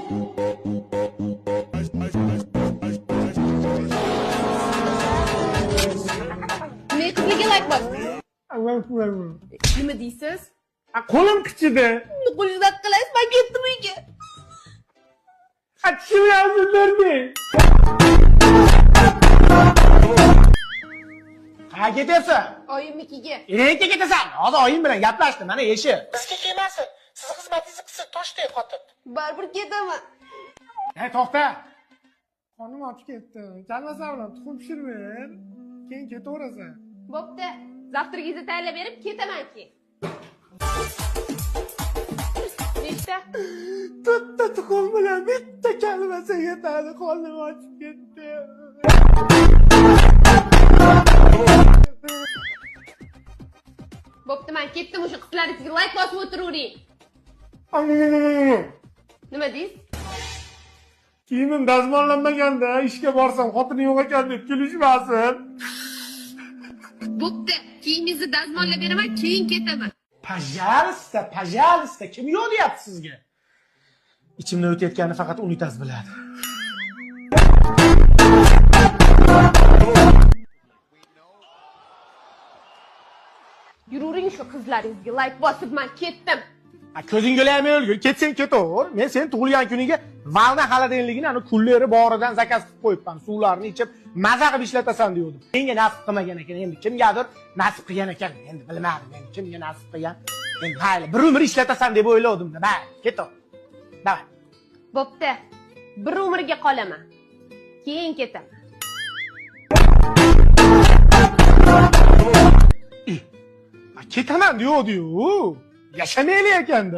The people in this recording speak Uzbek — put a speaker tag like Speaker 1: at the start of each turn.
Speaker 1: Ne qizlarga layk bosdingiz? Nima deysiz?
Speaker 2: Qo'lim kichidi.
Speaker 1: Qo'lingizdan qilasiz, men ketdim uyga.
Speaker 2: Tishim. Qayerga ketyapsan?
Speaker 1: Oyimnikiga.
Speaker 2: Ertaga ketasan. Hozir oyim bilan gaplashdim, mana eshik.
Speaker 3: Bizga kelmasin. Siz xizmatingizni qilsin, toshdek qotib.
Speaker 1: Baribir ketaman.
Speaker 2: Ey, to'xta. Qornim ochib ketdi. Chalmasam bilan tuxum pishirib ber. Keyin ketaverasan.
Speaker 1: Bo'pti. Завтраgingizni tayyorlab berib ketaman keyin. Nechta?
Speaker 2: To'rtta tuxum bilan bitta kalmasa yetadi. Qornim ochib ketdi.
Speaker 1: Bo'pti, men ketdim, o'sha qizlaringizga layk bosib o'tiravering. Nima deysiz?
Speaker 2: Kiyimim dazmollanmaganda ishga borsam xotinim yo'q ekan deb kulishmasin.
Speaker 1: Bo'pti, kiyimingizni dazmollab beraman, keyin ketaman.
Speaker 2: Пожалуйста, пожалуйста, kim yo'q deyapti sizga? Ichimdan o'tayotganini faqat unitaz biladi.
Speaker 1: Yuravering shu qizlaringizga layk bosib, men ketdim.
Speaker 2: Ko'zingga o'laymi o'lgur, ketsang ketaver. Men sen tug'ilgan kuniga valna xolodilnikini ani kulleri boridan zakaz qilib qo'yibman. Suvlarni ichib maza qilib ishlatasan degandim. Menga nasib qilmagan ekan, endi kimgadir nasib qilgan ekan. Endi bilmadim, endi kimga nasib qilgan. Endi mayli, bir umr ishlatasan deb o'yladim. Mayli, ketaver. Davay.
Speaker 1: Bo'pti. Bir umrga qolaman. Keyin ketaman.
Speaker 2: Ketaman deyodi-yu. Yashamayli ekanda.